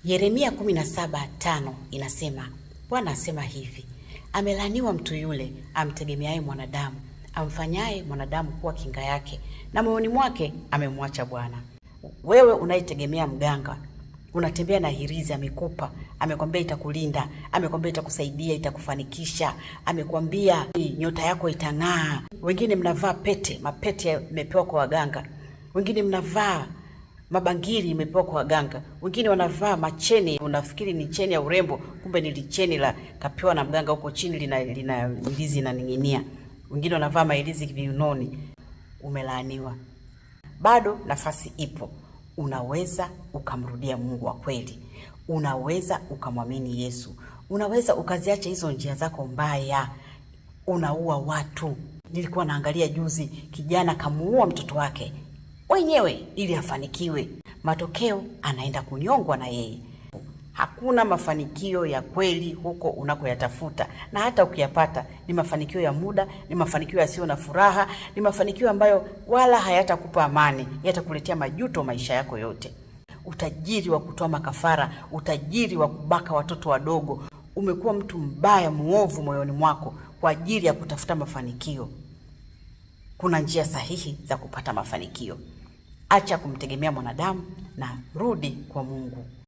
Yeremia 17:5 inasema, Bwana asema hivi, amelaniwa mtu yule amtegemeaye mwanadamu, amfanyaye mwanadamu kuwa kinga yake, na moyoni mwake amemwacha Bwana. Wewe unayetegemea mganga, unatembea na hirizi, amekupa, amekwambia itakulinda, amekwambia itakusaidia, itakufanikisha, amekwambia nyota yako itang'aa. Wengine mnavaa pete, mapete yamepewa kwa waganga, wengine mnavaa mabangili imepewa kwa waganga, wengine wanavaa macheni, unafikiri ni cheni ya urembo, kumbe ni licheni la kapewa na mganga huko chini, lina ilizi inaning'inia. Wengine wanavaa mailizi viunoni. Umelaaniwa. Bado nafasi ipo, unaweza ukamrudia Mungu wa kweli, unaweza ukamwamini Yesu, unaweza ukaziacha hizo njia zako mbaya. Unaua watu. Nilikuwa naangalia juzi, kijana kamuua mtoto wake wenyewe ili afanikiwe. Matokeo anaenda kunyongwa na yeye. Hakuna mafanikio ya kweli huko unakoyatafuta, na hata ukiyapata ni mafanikio ya muda, ni mafanikio yasiyo na furaha, ni mafanikio ambayo wala hayatakupa amani, yatakuletea majuto maisha yako yote. Utajiri wa kutoa makafara, utajiri wa kubaka watoto wadogo. Umekuwa mtu mbaya, muovu moyoni mwako kwa ajili ya kutafuta mafanikio. Kuna njia sahihi za kupata mafanikio. Acha kumtegemea mwanadamu na rudi kwa Mungu.